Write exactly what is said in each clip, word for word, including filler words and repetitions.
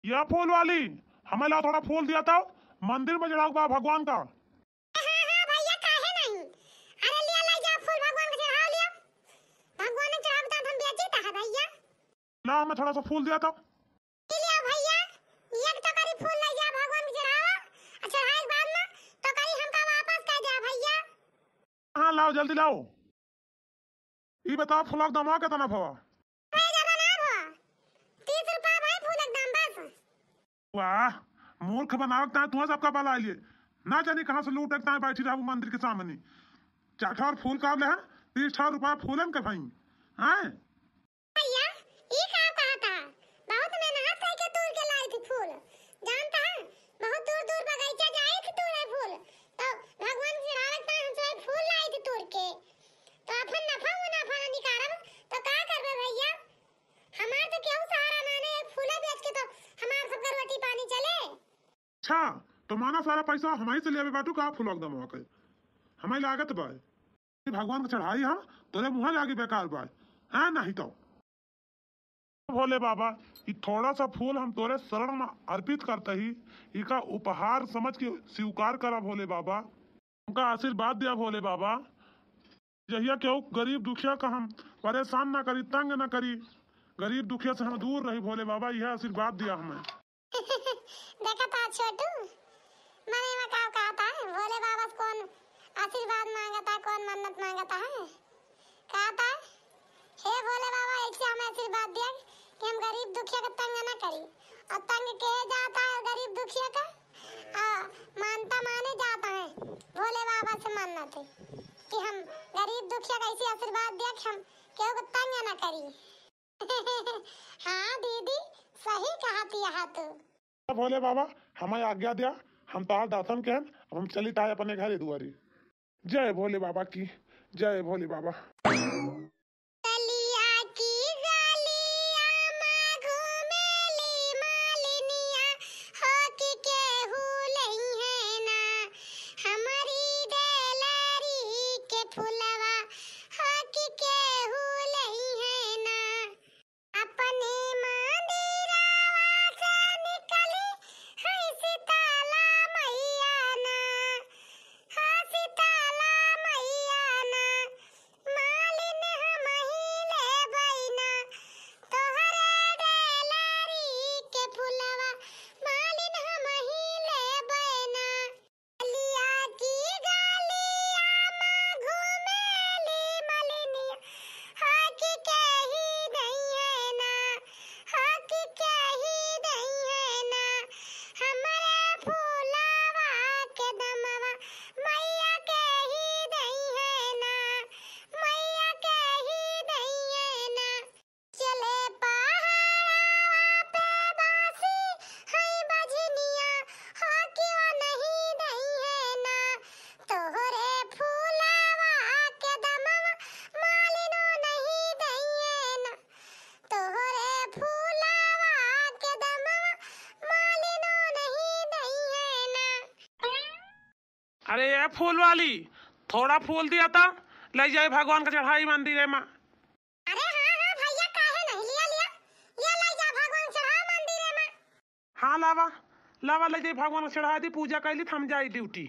या फूल वाली, हमें ला थोड़ा फूल दिया था, मंदिर में चढ़ाओ बा भगवान का। हाँ, हाँ भैया, काहे नहीं? अरे लिया, ले जा फूल, भगवान के चढ़ाओ, लिया। भगवान के चढ़ाओ, तो हम बेची ता है भैया। ला, हमें थोड़ा सा फूल दिया था। ई लिया भैया, एक टोकरी फूल ले जा, भगवान के चढ़ाओ, आ चढ़ाए के बाद में टोकरी हमका वापस कर दे भैया। हाँ, लाओ, जल्दी लाओ। ई बताओ, फूलक दामवा केतना भवा? ए, ज्यादा ना भवा, तीस रुपया भाई फूलक दाम बस। वाह, मूर्ख बनावक ताय तुहा सबका बला लिए। ना जानी कहाँ से लूटक ताय बैठी रहबू मंदिर के सामने। चार ठो और फूल का ले हैं, तीस ठो रुपया फूलन के भाई। हैं? भैया, ई का कहत है? बहुत मेहनत करके तोड़ के लाई थी फूल। जानत है, बहुत दूर दूर बगीचा जाए थी तोड़े फूल। तो भगवान के चढ़ावे के ताय हम सब फूल लाई थी तोड़ के। तो अपन नफा मुनाफा ना निकारब, तो का करबे भैया? हमार तो केहू सहारा ना, ना, एक फूले बेच के तो हमार सबका रोटी पानी चले। अच्छा, तो माना सारा पैसा हमारी से लेबे बाटू का फूलक दमवा के? हमारी लागत बा। भगवान के चढ़ाई हम, तोरे मुँह लागे बेकार बा। हाँ, नहीं तो। भोले बाबा, ई थोड़ा सा फूल हम तोरे शरण में अर्पित करते ही, इका उपहार समझ के स्वीकार करा भोले बाबा। हमका आशीर्वाद दिया भोले बाबा। जहिया केहू गरीब दुखिया का हम परेशान ना करी, तंग ना करी, गरीब दुखिया से हम दूर रही भोले बाबा, यह आशीर्वाद दिया हमें। देखा था छोटू, मने में का कहता है, भोले बाबा से कौन आशीर्वाद मांगता है, कौन मन्नत मांगता है? कहता है, "हे भोले बाबा, एक से हमें आशीर्वाद दिया कि हम गरीब दुखिया का तंग ना करी।" और तंग के जाता है गरीब दुखिया का, आ, मानता माने जाता है भोले बाबा से मन्नत है कि हम गरीब दुखिया का ऐसे आशीर्वाद दिया कि हम केहू को तंग ना करी। हाँ दीदी, सही कहती है तू। भोले बाबा, हमें आज्ञा दिया, हम तार दर्शन के हैं, अब हम चली ताए अपने घरे दुआरे। जय भोले बाबा की, जय भोले बाबा। गलिया की गलिया मा घूमेली मालिनिया, हो कि केहू लइहे ना, हमरी डेलरी के फुलवा, हो कि केहू लइहे ना। अपने मंदिरवा से निकली है शीतला मैया ना, हाँ शीतला मैया ना, मालिन हमही लेबै ना, तोहरे डेलरी के फुलवा, मालिन हमही लेबै ना। गलिया की गलिया मा घूमेली मलिनिया, हो कि केही दइहे ना, हो कि केही दइहे ना, हमरे फूलवा के दमवा, मैया केही दइहे ना, मैया केही दइहे ना। चले पहाड़वा पे बासी हई बझनिया, हो कि वो नहीं दइहे ना, तोहरे फूलवा के दमवा, मालिनो नहीं दइहे ना, तोहरे फूलवा के दमवा, मालिनो नहीं दइहे ना। अरे ए फूल वाली, थोड़ा फूल दिया था, ले जाए भगवान का चढ़ाई मंदिर में। अरे हाँ, हाँ भैया, काहे नहीं? लिया, लिया, लिया, ले जा भगवान चढ़ा मंदिर में। हाँ, लावा, लावा, ले जाई भगवान के चढ़ा दी, पूजा कैली, हम जाई ड्यूटी।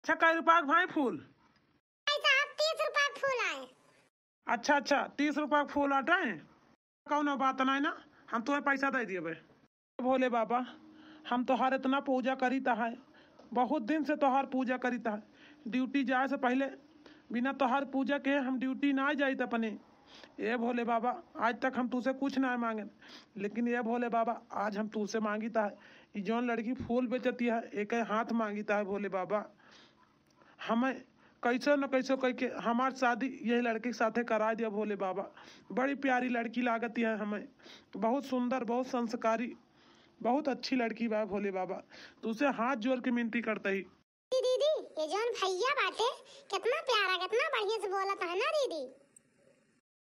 अच्छा, कै रुपया के भाई फूल? भाई साहब, तीस रुपया के फूल आए। अच्छा, अच्छा, तीस रुपया के फूल आटे, कौनो बात नहीं ना, हम तुम्हें पैसा दे दिए भाई। भोले बाबा, हम तोहार इतना पूजा करीत है, बहुत दिन से तोहार पूजा करीत है। ड्यूटी जाए से पहले बिना तोहार पूजा के हम ड्यूटी ना जाइत अपने। ए भोले बाबा, आज तक हम तुसे कुछ ना मांगन, लेकिन ए भोले बाबा, आज हम तुसे मांगित है। ई जौन लड़की फूल बेचती है, एक हाथ मांगित है भोले बाबा। हमें कैसो न कैसो कइके हमार शादी यही लड़की के साथे करा दिया भोले बाबा। बड़ी प्यारी लड़की लागती है हमें, बहुत सुंदर, बहुत संस्कारी, बहुत अच्छी लड़की बा भोले बाबा। तुसे हाथ जोड़ के मिनती करते ही। दीदी, ये जौन भैया बाटे, कितना प्यारा, कितना बढ़िया से बोलत है ना दीदी।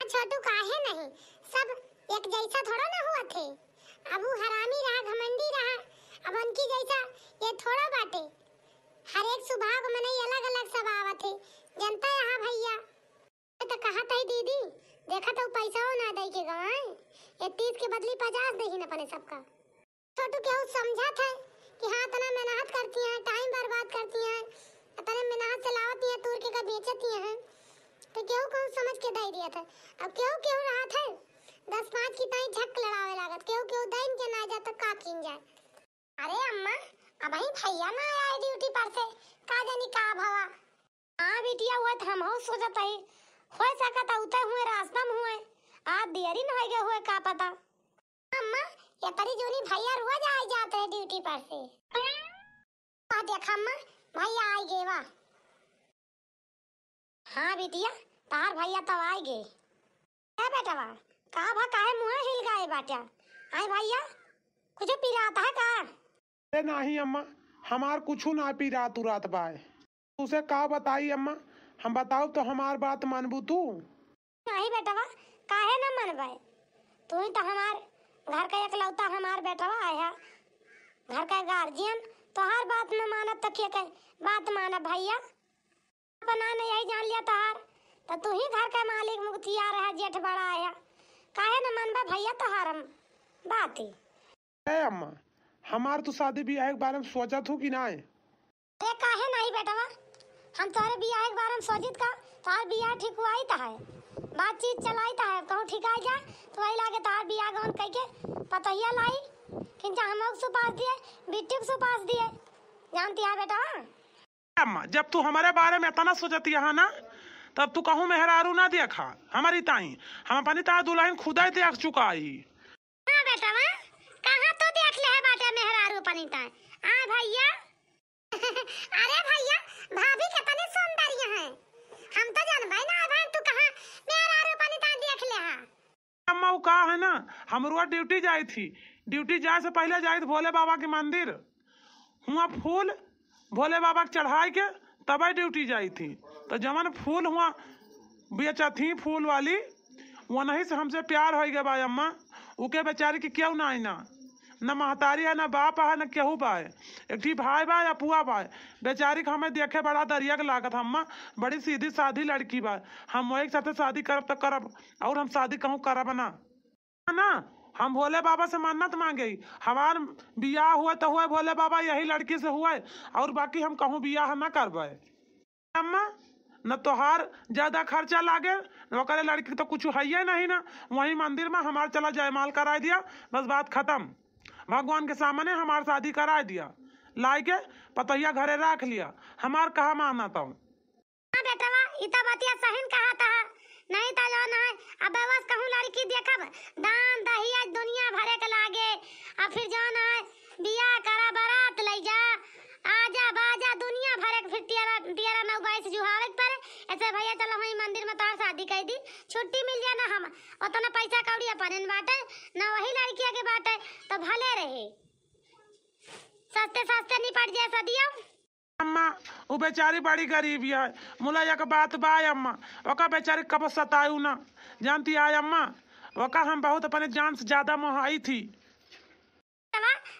छोटू, काहे नहीं, सब एक जैसा थोड़ा ना हुआ थे। अब वो हरामी रहा, घमंडी रहा, अब उनकी जैसा ये थोड़ा बाटे। हर एक स्वभाव के मनई अलग अलग सब आवत है, जनता यहाँ भैया। तो कहा तही दीदी, देखा तो पैसा ना दे के गवाए, ये तीस के बदली पचास देही न अपने सबका। छोटू केहू समझत है कि हाँ, इतना मेहनत करती हैं, टाइम बर्बाद करती हैं, इतने मेहनत से लावती हैं, तूर के का बेचती हैं, तो केहू कहूँ समझ के दे दिया था। अब केहू केहू रहत है, दस पाँच की ताई झक लड़ावे लागत, केहू केहू दैन के ना जात तो का कीन जाए। अरे अम्मा, अबही भैया ना आए ड्यूटी पर से, का जानी का भवा। हाँ बिटिया, हुआ तो हमहू सोचत हई, हो सकत है उते हुए रास्ता में हुए, आज देरी न होइगे हुए, का पता। अम्मा, ये तरी जोनी भैया रोज आए जाते हैं ड्यूटी पर से। वाह देख अम्मा, भैया आए गे वाह। हाँ बिटिया, तार भैया तो आए गे। ए बेटवा, का भा काहे मुँह हिल गए बाट्या? आए भैया, कुछ पिरात है का? अरे नाही अम्मा, हमार कुछु ना पिरात उरात बाय। तुसे का बताई अम्मा, हम बताउब तो हमार बात मानबू तू? नाही बेटवा, काहे ना मनबे? तू ही तो हमार घर का एकलौता हमार बेटवा आया, घर का गार्जियन, तोहार बात न मानब तो के के बात मानब भैया? अपना ने यही जान लिया तोहार, तो तू ही घर का मालिक मुखिया रहा, जेठ बड़ा आया, काहे न मनबे भैया तोहार हम बात ही? ए अम्मा, हमार तू शादी बियाह के बारे में सोचत हूँ कि नाय? अरे काहे नहीं बेटवा, हम तोहरे बियाह के बारे में सोचित का, तोहार बियाह ठीक हुआई त है, बातचीत चलाई त है, कहूँ ठिकाई जा तो वही लागे तोहार बियाह गवन कई के पतहिया लाई, किंचा हम लोग सुपास दिए, बिट्टी को सुपास दिए, जानती है बेटवा। अम्मा, जब तू हमारे बारे में इतना सोचती है ना, तब तू कहूँ मेहरारू ना देखा हमारी ताई, हम अपनी ताई दुल्हन खुदा ही देख चुका ही। हाँ बेटवा, कहाँ तो देख ले है बाटे मेहरारू अपनी ताई? आ भैया। अरे भैया, भाभी कितनी सुंदर यहाँ है, हम तो जानबे ना है भाई तू कहाँ मेहरारू अपनी ताई देख ले है। अम्मा, वो का है ना, हम रोज ड्यूटी जाई थी, ड्यूटी जाए से पहले जाई थी भोले बाबा के मंदिर, हुआ फूल भोले बाबा के चढ़ाई के तबे ड्यूटी जाई थी। तो जवन फूल हुआ बेचत थी फूल वाली, वनही से हमसे प्यार होइ गए बा अम्मा। उके बेचारी के केहू ना आई ना, न महतारी है, न बाप है, न केहू बा। एक ठी भाई बा, अपुआ बा। बेचारी के हमें देखे बड़ा दरिया के लागत अम्मा, बड़ी सीधी साधी लड़की बा। हम वही के साथे शादी करब त करब, और हम शादी कहूँ करब ना। ना, हम भोले बाबा से मन्नत मांगे, हमार बियाह हुए तो हुए भोले बाबा यही लड़की से हुए, और बाकी हम कहूँ बियाह ना करबे। अम्मा, न तोहार ज्यादा खर्चा लागे, न ओकरे लड़की तो कुछ हइये नहीं ना, वही मंदिर में हमार चला जयमाल कराई दिया, बस बात खत्म। भगवान के सामने हमार शादी कराई दिया, लाई के पतोहिया घरे रख लिया, हमार कहा माना तो। हाँ बेटवा, ई त बतिया सही न कहा था, नहीं त जौन है, अब बस कहूँ लड़की देखब, दान दहेज दुनिया भरे के लागे, अब फिर जौन है, बियाह करा, बारात लई जा, आजा बाजा दुनिया भरे के, फिर तेरह, तेरह नौ बाईस जुहावे के पड़े। ऐसे भैया चलो वहीं मंदिर में तोहार शादी कर दी, छुट्टी मिल जाए ना, हम उतना पैसा कौड़ी अपन बाटे ना, वही लड़किया के बाटे, तो भले रहे, सस्ते सस्ते निपट जाए सदियों। अम्मा, उ बेचारी बड़ी गरीब है। मुला एक बात बा अम्मा, ओका बेचारी कबो सतायू ना। जानती है अम्मा, ओका हम बहुत अपने जान से ज्यादा मोहाई थी।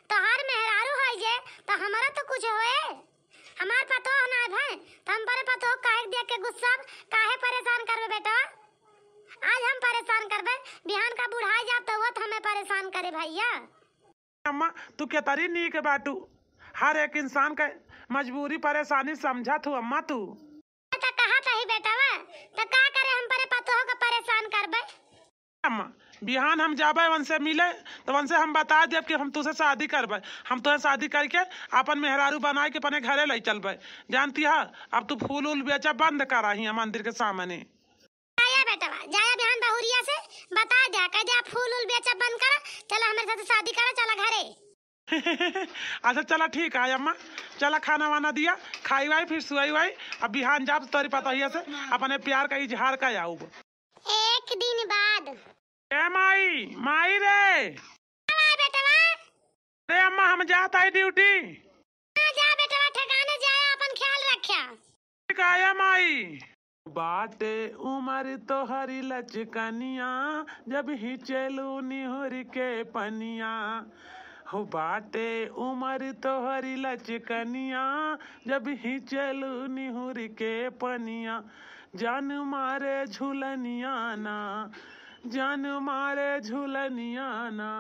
तोहार मेहरारू है जे, तो हमारा तो कुछ होए। हमार पतोह ना है भाई, तो हम बड़े पतोह काहे देख के गुस्सा, काहे परेशान करबे बेटवा? आज हम परेशान करबे, बिहान का बुढ़ाई जाब तो वो तो हमें परेशान करे भैया। अम्मा, तू केतरी नीक बाटू, हर एक इंसान के मजबूरी परेशानी समझत हूँ अम्मा तू। त कहा तही बेटवा, त का करे हम परे पतोह के परेशान करबे? अम्मा, बिहान हम जाबे उनसे मिले, तो उनसे हम बता देब कि हम तुझसे शादी करबे, हम तुझे शादी करके अपन मेहरारू बनाए के अपने घरे ले चलबे। जानती है, अब तू फूल उल बेचा बंद करा ही मंदिर के सामने। जाया बेटवा, जाया बिहान बहुरिया से बता दे, कह दे, "आप फूल उल बेचा बंद करा, चला हमारे साथ शादी करा, चला घरे।" अच्छा चला ठीक है अम्मा, चला खाना वाना दिया, खाई वाई फिर सुआई वाई, अब बिहान जाब तोरी पतोहिया से अपने प्यार का इजहार का आउब। एक दिन बाद। ए माई, माई रे। का बा बेटवा? अरे अम्मा, हम जात आई ड्यूटी। हाँ, जा बेटवा, ठिकाने जाए, अपन ख्याल रख्या। ठीक आया माई। बाटे उमर तोहरी लचकनिया, जब हिचेलू निहुर के पनिया। हो बाटे उमर तोहरी लचकनिया, जब हिचेलू निहुर के पनिया। जान मारे झुलनिया ना, जान मारे झुलनिया ना।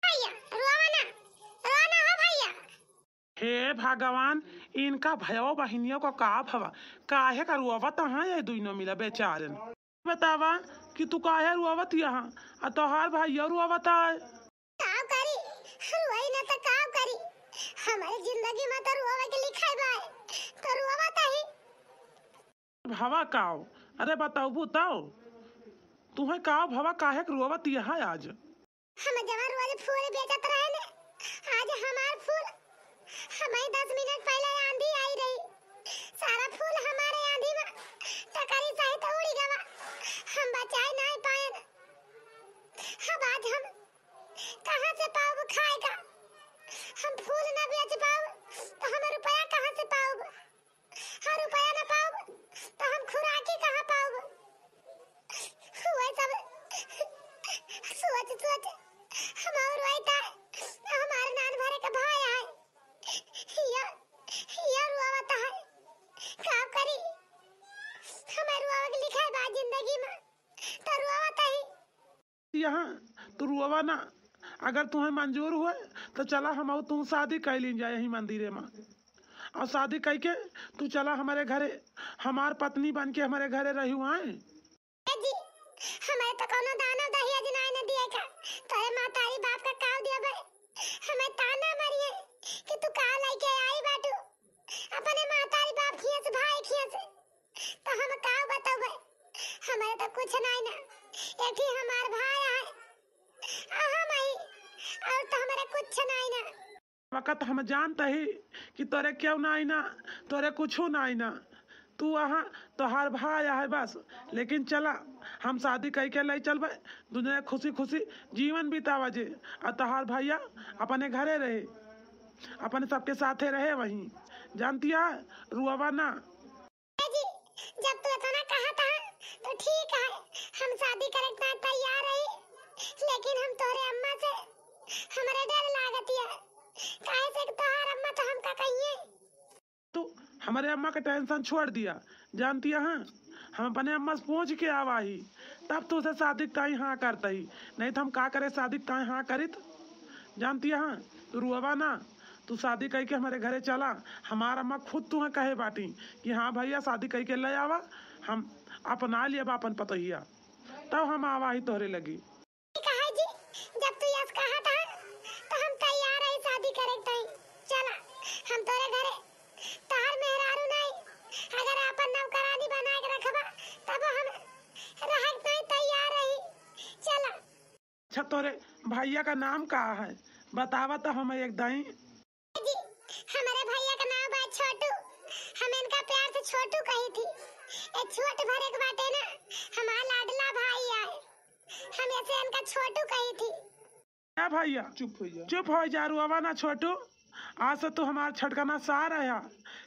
भैया, रोवा ना, रोवा ना हो भैया। हे भगवान, इनका भयवा बहिनियों को का भवा, काहे का रोवत हैं ये दुइनो मिला बेचारन? बतावा कि तू काहे रोवत यहाँ, आ तोहार भैया रोवत है। काव करी, रोई ना त काव करी, हमारे जिंदगी में तो रोवे के लिखाई बा, तो रोवत ही। भवा काव? अरे बताओ, बताओ, तुहे काव भवा, काहे के रोवत यहाँ आज? हम जवन रोज फूल बेचत रहे ने, आज हमार फूल, हमें दस मिनट पहले आंधी आई रही, सारा फूल हमारे आंधी में टकरी सहित उड़ी गवा, हम बचाए नाहीं पाएन। अब आज हम कहाँ से पाउब खाए का? हम फूल न बेच पाउब तो हम रुपया कहाँ से पाउब? हाँ, रुपया न पाउब, तो हम खुराकी कहाँ पाउब? वही सब सोच सोच हम और रोइत है। हमारे नान भरे के भाई आए, या, या रोवत है। का करी? हमारे रोवे के लिखा है बा जिंदगी में, तो रोवत है। यहाँ तू रोवा ना, अगर तुम्हें मंजूर हुए तो चला हम और तू शादी कर लीन जाए यही मंदिरे में। और शादी करके तू चला हमारे घरे, हमार पत्नी बन के हमारे घरे रही आए। ए जी, हमें तो कोनो दाना दहेज नाय न दिए का, तोरे मातारी बाप का काव दिया बे, हमें ताना मारिए कि तू का लेके आई बाटू, अपने मातारी बाप खिया से, भाई खिया से, तो हम का बतावे? हमारे तो कुछ नाई ना, एक ही हमार भाई है, आ हम आई, और तो हमारे कुछ नाई ना। वक़्त हम जानत ही कि तोरे क्यों नाई ना, तोरे कुछू नाई ना, तू अहा, तोहार भाई है बस। लेकिन चला, हम शादी कई के ले चलबे, दुनिया खुशी खुशी जीवन बितावा जे, और तोहार भैया अपने घरे रहे, अपने सबके साथे रहे वहीं। जानतिया, रुआवा ना। ए जी, जब तू इतना कहत ह, तो ठीक है, हम शादी करे के तैयार रही, लेकिन हम तोहरे अम्मा से, हमरे डर लागत है, काहे से कि तोहार अम्मा तो हमका कहिए। तू हमरे अम्मा के tension छोड़ दिया, जानतिया, हम अपने अम्मा से पूछ के आवा ही, तब तो उसे शादी ताई हाँ करता ही, नहीं तो हम का करे शादी ताई हाँ करित। जानतिया, तू रुआवा ना, तू शादी कई के हमरे घरे चला। हमार अम्मा खुद तुहे कहे बाटी कि हाँ भैया, शादी कई के ले आवा, हम अपना लियब अपन पतोहिया, तब हम आवा ही तोहरे लगी। ठीक है जी, जब तू यस कहत ह, तो हम तैयार है शादी करे के ताई। चला, हम तोरे घरे तोहार मेहरारू नहीं, अगर अपन नौकरानी बना के रखबा, तब हम रहे के ताई तैयार रही। चला। अच्छा, तोरे भैया का नाम का है? बतावा तो हम एक दाई। जी, हमारे भैया का नाम बा छोटू। हम इनका प्यार से छोटू कही थी। ए छोट भरे के बाटे ना, हमारा लाडला भाई आए। हम ऐसे इनका छोटू कही थी। क्या भैया? चुप हो जा। चुप हो जा, रुआवा ना छोटू। आज से तू हमार छटकना सार है।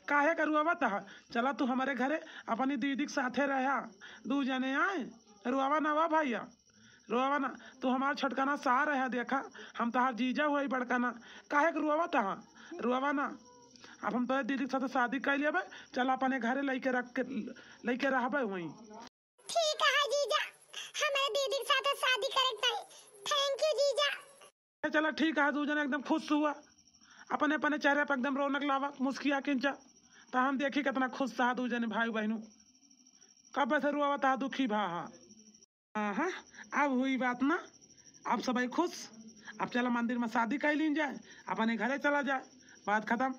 काहे का रुआवत ह? चला तू हमारे घरे अपनी दीदी के साथे रहा। दू जने आए, रुआवा ना वा भैया। रोवा ना, तू हमार छोटकना सार है, देखा, हम तोहार जीजा हुई बड़कना, काहे के रोवा तहा? रोवा ना, अब हम तोरे दीदी के साथ शादी कर लेबे, चल अपने घरे लइके रख के, लइके रहबे हुई। ठीक है जीजा, हमारे दीदी के साथ शादी करे के ताई। Thank you जीजा। ए, चला ठीक है, दू जने एकदम खुश हुआ, अपने अपने चेहरे पर एकदम रौनक लावा, मुस्किया किंचा, तो हम देखी कितना खुश था दू जने भाई बहनू, कब से रोवा था दुखी भा हा। हाँ, अब हुई बात ना, अब सबई खुश। अब चला मंदिर में शादी कर लीन जाए, अपने घरे चला जाए, बात खत्म।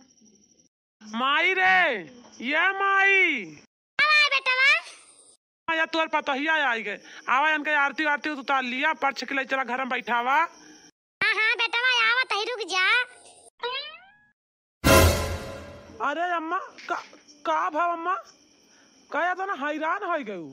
माई रे, ये माई। आवा बेटवा। हाँ, या तोर पतोहिया आई गए। आवा, इनके आरती वारती उतार लिया, परछ के ले चला घर में बैठावा। हाँ, हाँ बेटवा, आवा तही, रुक जा। अरे अम्मा, का, का भाव अम्मा? का या तो ना हैरान हो गयू।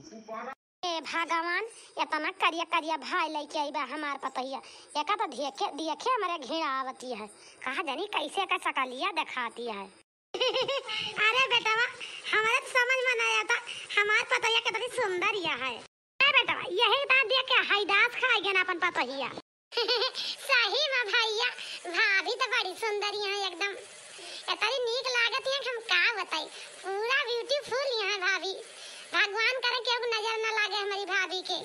ए भगवान, इतना करिया करिया भाई लइके आई बा हमार पतोहिया। एका तो देखे, देखे हमरे घिन आवती है। कहा जानी कैसे का सकलिया दिखाती है। अरे बेटवा, हमारे तो समझ में नहीं आता, हमार पतोहिया कितनी सुंदर या है। अरे बेटवा, यही तो देख के हैदास खाई गया ना अपन पतोहिया। सही में भैया, भाभी तो बड़ी सुंदर यहाँ एकदम, इतनी नीक लागत है कि हम का बताई, पूरा beautiful यहाँ भाभी। भगवान करे केहू के नजर न लागे हमारी भाभी के।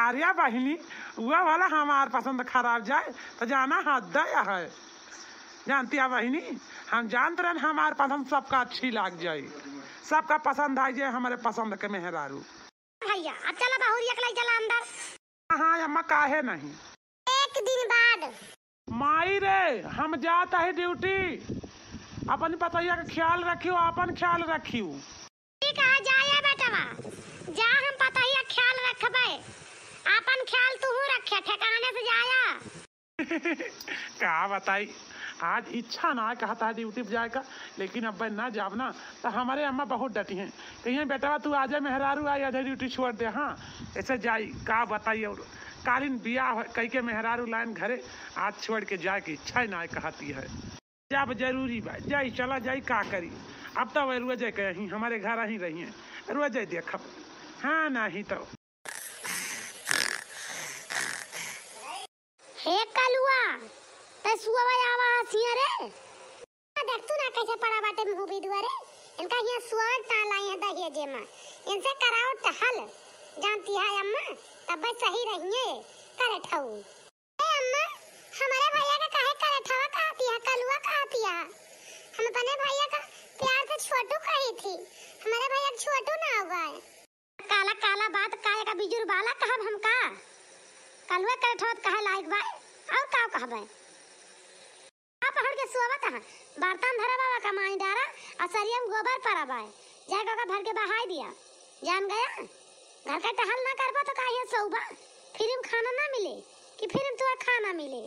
अरे बहिनी, वह वाला हमार पसंद खराब जाए तो जाना हद है। जानती है बहिनी, हम जानत रहन हमार पसंद सबका अच्छी लाग जाए, सबका पसंद आ जाए हमारे पसंद के मेहरारू। भैया, अब चला बहुरिया के लाई चला अंदर। हाँ अम्मा, काहे नहीं? एक दिन बाद। माई रे, हम जात ही ड्यूटी, अपन पतोहिया के ख्याल रखियो, अपन ख्याल रखियो। ठीक है, जाए बेटवा, जा, हम पतोहिया के ख्याल रखबे, अपन ख्याल तूहू रखे, ठिकाने से जाया। का बताई, आज इच्छा ना कहता है ड्यूटी पे जाए का, लेकिन अब ना जाब ना तो हमारे अम्मा बहुत डटी हैं, कहिए बेटवा तू आजा, मेहरारू आई आधे ड्यूटी छोड़ दे। हाँ, ऐसे जाई, का बताई, और कालीन बियाह कई के मेहरारू लाइन घरे, आज छोड़ के जाए के इच्छा ही ना कहती है। जब जरूरी बा, जाई, चला जाई, का करी? अब तो वह रोजे कहीं हमारे घर ही रही हैं, रोजे देखब। हाँ, नहीं तो। हे कलुआ, तै सुअवा आवा हसिया रे। देख तू ना कैसे पड़ा बाटे मुँह बिदुआ रे। इनका यहाँ सुअवा टाल आई है दहिया जेमा। इनसे कराओ टहल, जानती है अम्मा, तब सही रहिए। करे ठऊ। ए अम्मा, हमारे भैया का काहे करठवा कहती है, कलुआ कहती है? हम अपने भैया का प्यार से छोटू कही थी, हमारे भैया का छोटू ना हुआ है। काला काला बात काहे का बिजुर बाला कहब हम का? कलुआ करठवा त कहे लायक बा, और का कहबे? आप हड़ के सुआवत है, बर्तन धरा बाबा का माई डारा, और सरिया में गोबर परा बाय, जाके ओका भर के बहाई दिया। जान गया, घर का टहल ना करबा तो काहे सौबा? फ्री में खाना ना मिले कि फ्री में तुआ खाना मिले?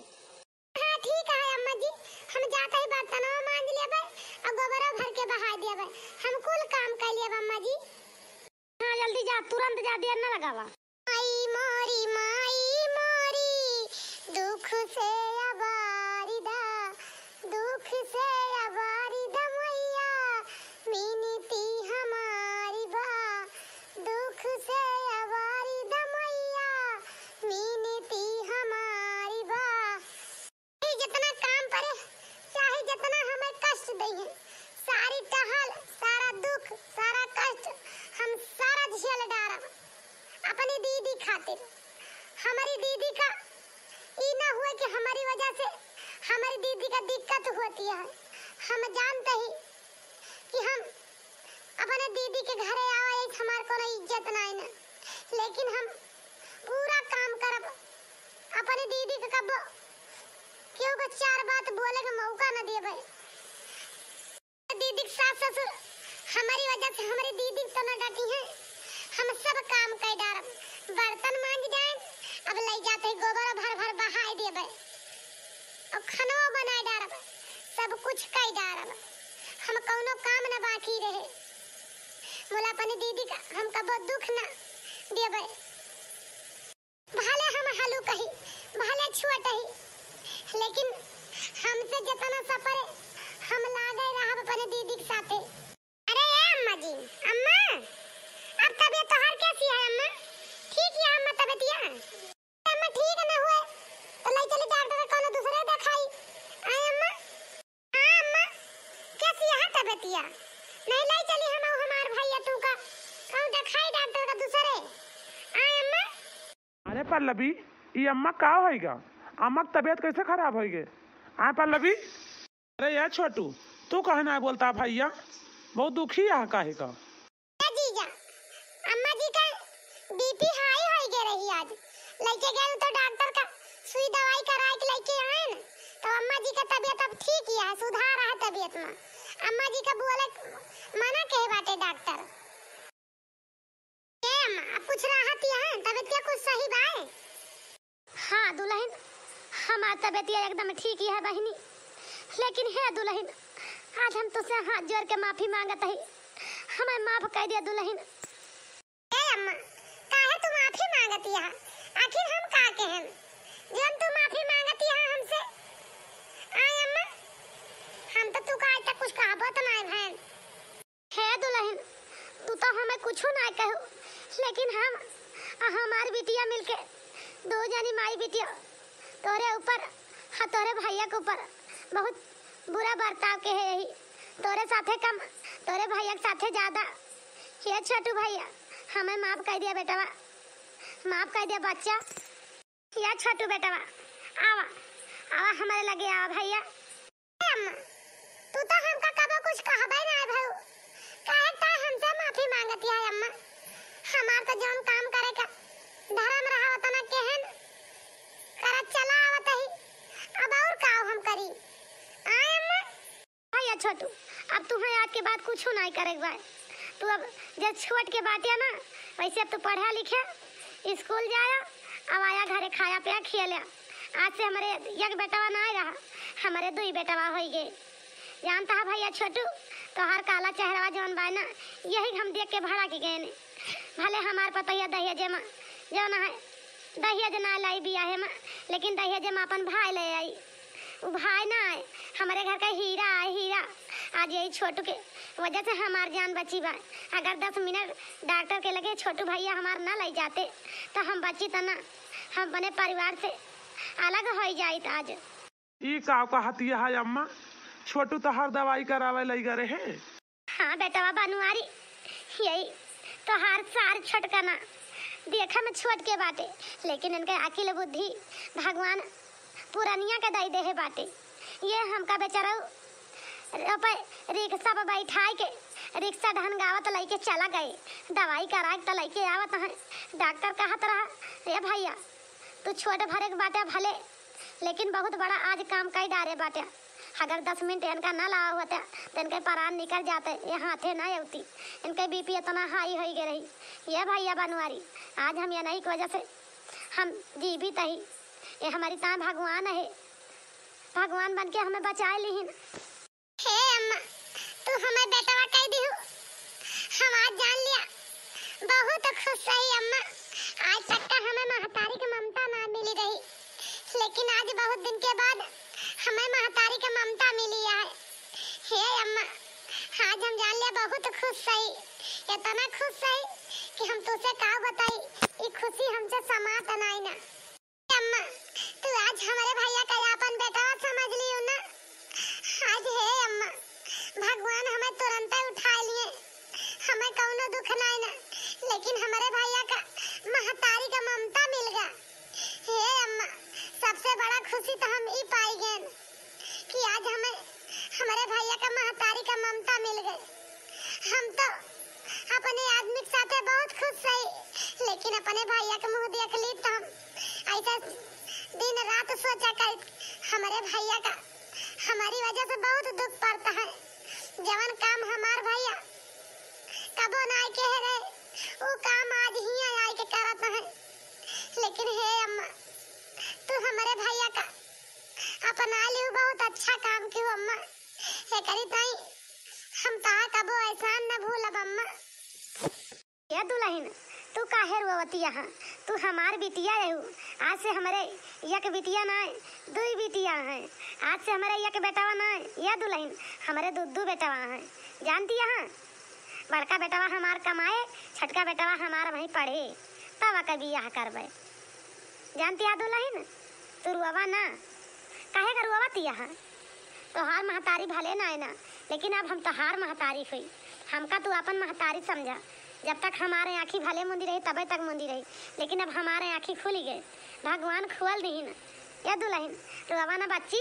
हाँ, ठीक है अम्मा जी, हम जात ही बर्तनवा मांज लेबे और गोबरवा भर के बहाई देबे। हम कुल काम कर लेब अम्मा जी। हाँ, जल्दी जा, तुरंत जा, देर ना लगावा। माई मोरी, माई मोरी, दुख से अबारी दा, दुख से अबारी दा मैया, मिनती हमारी बा, दुख से अबारी दा मैया, मिनती हमारी बा। चाहे जितना काम पड़े, चाहे जितना हमें कष्ट दइहें, सारी टहल, सारा दुख, सारा कष्ट हम सारा झेल डारब अपनी दीदी खातिर। हमारी दीदी का ई ना हुए कि हमारी वजह से हमारी दीदी का दिक्कत होती है। हम जानते ही कि हम अपने दीदी के घरे आवा, यही हमार कोनो इज्जत नाई ना, लेकिन हम पूरा काम करब, अपने दीदी के कबो केहू के चार बात बोले के मौका न देबे। दीदी के सास ससुर हमारी वजह से हमारी दीदी के तो न डटी हैं, हम सब काम कर डारब, बर्तन मांज जाए, अब ले जाते ही गोबर भर भर बहाई देबे। और खनवा बनाए डारब, सब कुछ कई डारब, हम कौनो काम न बाकी रहे। बोला अपनी दीदी का हम कबो दुख न देबे, भले हम हलू कही, भले छोट ही, लेकिन हमसे जितना सपरे हम लागे रहब अपने दीदी के साथे। अरे ए अम्मा जी, अम्मा, अब तबीयत तोहार कैसी है अम्मा? ठीक है अम्मा तबीयतिया? अम्मा ठीक न हुए तो ले चली डॉक्टर के कोनो दूसरे देखाई। आए अम्मा? हाँ अम्मा, कैसी है तबीयतिया? नहीं ले चली हम और हमार भैया तू का कहूँ देखाई डॉक्टर का दूसरे। आए अम्मा? अरे पल्लवी, ई अम्मा का होइगा? अम्मा की तबीयत कैसे खराब होइगे? आए पल्लवी? अरे यार छोटू, तू काहे ना बोलता भैया? बहुत दुखी है काहे का? ए जीजा, अम्मा जी का बीपी हाई होई गए रही आज। लेके गए तो डॉक्टर का सुई दवाई कराए के लेके आए न, तो अम्मा जी का तबीयत अब ठीक ही है, सुधार है तबीयत में। अम्मा जी का बोले मना कहे बाटे डॉक्टर। ए अम्मा, अब कुछ राहत ही है, तबीयत क्या कुछ सही बाय? हाँ दुल्हन, हमार तबीयतिया एकदम ठीक ही है बहिनी, लेकिन हे दुल्हन, आज हम तुझसे हाथ जोड़ के माफी मांगत ही, हमें माफ कर दिया दुल्हन। ए अम्मा, काहे तू माफी मांगती है? आखिर हम का केहन, जौन तू माफी मांगती है हमसे? आय अम्मा, हम तो तू का आज तक कुछ कहबो तो नाय भैन। हे दुल्हन, तू तो हमें कुछो ना कहू, लेकिन हम आ हमार बिटिया मिलके दो जनी माई बिटिया तोरे ऊपर, हाँ, तोरे भैया के ऊपर बहुत बुरा बर्ताव के है यही। तोरे साथे कम, तोरे भैया के साथे ज्यादा। ये छोटू भैया, हमें माफ कर दिया बेटवा, माफ कर दिया बच्चा। या छोटू बेटवा, आवा, आवा हमरे लगे आवा भैया। ए अम्मा, तू तो हमका कबो कुछ कहबे ना है भाऊ, काहे ताय हमसे माफी मांगती है अम्मा? हमार तो जौन काम करे का धर्म रहा उतना केहन करत चला आवत ही, अब और का हम करी? आय अम्मा? भैया छोटू, अब तुम्हें आज के बाद कुछ नहीं करे के बा। तू अब जे छोट के बाटे ना, वैसे अब तू पढ़ा लिखे, स्कूल जाया, अब आया घरे खाया पिया खिया लिया। आज से हमरे एक बेटवा ना रहा, हमरे दुई बेटवा होई गए। जानता है भैया छोटू, तोहार काला चेहरवा जौन बा ना, यही हम देख के भड़क गए ने। भले हमार पतोहिया दहेजे मा जौन है, दहेज ना लाई बियाहे मा, लेकिन दहेजे मा अपन भाई ले आई। उ भाई ना आए, हमरे घर का हीरा आए, हीरा। आज यही छोटू के वजह से हमार जान बची बा। अगर दस मिनट डॉक्टर के लगे छोटू भैया हमार ना ले जाते, तो हम बची त ना, हम अपने परिवार से अलग हो जाइत आज। ई का कहतिया है अम्मा? छोटू तोहार दवाई करावे लई गए रहे? हाँ बेटवा बनवारी, यही तोहार सार छोटका ना, देखे में छोट के बाटे, लेकिन इनके अकिल बुद्धि भगवान पुरनिया के दई देहे बाटे। ये हमका बेचारा रोपे रिक्शा पर बैठाई के रिक्शा ढनगावत लइके चला गए, दवाई कराए के त लइके आवत हैं। डॉक्टर कहत रहा, "ए भैया, तू छोट भरे के बाटे भले, लेकिन बहुत बड़ा आज काम कई डारे बाटे। अगर दस मिनट इनका ना लावा होते, तो इनके प्राण निकल जाते, ये हाथे ना अउती। इनके बीपी इतना हाई होई गए रही।" ये भैया बनवारी, आज हम ये नहीं की वजह से हम जीवित ही, ये हमारी तान भगवान है, भगवान बन के हमें बचाए लिहिन। हे अम्मा, तू हमें बेटवा कह दिहु, हम आज जान लिया, बहुत खुश सही अम्मा। आज तक का हमें महतारी के ममता ना मिली रही, लेकिन आज बहुत दिन के बाद हमें महतारी के ममता मिली है। हे अम्मा, आज हम जान लिया बहुत खुश सही, इतना खुश सही कि हम तुझसे का बताई, ये खुशी हमसे समात नाई ना। अम्मा, तू आज हमरे भैया का आपन बेटवा समझ लियो ना। आज हे अम्मा, भगवान हमें तुरंते उठा लिए, हमें कौनो दुख नाई ना, लेकिन हमरे भैया का महतारी का ममता मिल गा। हे अम्मा, सबसे बड़ा खुशी तो हम ई पाई गए कि आज हमें हमरे भैया का महतारी का ममता मिल गए। हम तो अपने आदमी के साथे बहुत खुश रही, लेकिन अपने भैया के मुंह देख ली तो हम ऐसा दिन रात सोचा कर हमरे भैया का हमारी वजह से बहुत दुख पड़ता है। जवन काम हमार भैया कबो ना कहे रहे, वो काम आज हियां आए के करत है। लेकिन हे अम्मा, तू हमरे भैया का अपना लियो, बहुत अच्छा काम कियो अम्मा। एकरी ताई हम तोहार कबो एहसान न भूलब अम्मा। ए दुलहिन, तू काहे रोवती यहाँ? तू हमार बिटिया रहू। आज से हमरे एक बिटिया नाय, दुई बिटिया हैं। आज से हमरे एक बेटवा नाय, ए दुलहिन, हमरे दू दू बेटवा हैं। जानती यहाँ, बड़का बेटवा हमार कमाए, छोटका बेटवा हमार वहीं पढ़े, तब ओके बियाह करबे। जानती है दुलहिन, तू रोवा ना, काहे का रोवती यहाँ? तोहार महतारी भले ना है ना, लेकिन अब हम तोहार महतारी हुई। हमका तू अपन महतारी समझा। जब तक हमारे आँखी भले मुंदी रही, तबे तक मुंदी रही, लेकिन अब हमारे आँखी खुली गए, भगवान खोल दिहिन। ए दुलहिन, रोवा ना बच्ची।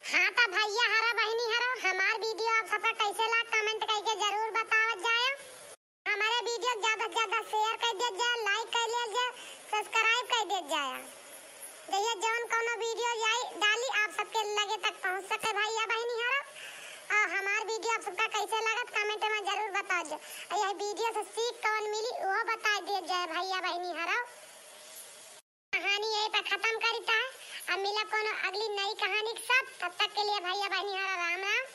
हाँ तो भैया हरा, बहिनी हरो, हमार video आप सबका कैसे लाग, comment करके जरूर बतावत जाया। हमारे video ज्यादा से ज्यादा share कर दिया जाए, like कर लिया जाए, subscribe कर दिया जाए। जइया जौन कौनो video आई डाली, आप सबके लगे तक पहुँच सके भैया बहिनी हरो। और हमार video आप सबका कैसे लागत, comment में जरूर बताओ जाए। और यह video से सीख कौन मिली, वो बता दिया जाए भैया बहिनी हरो। कहानी यही पे खत्म करिता है। अब मिला कोनो अगली नई कहानी के साथ। तब तक के लिए भैया बहिनी हरा राम राम।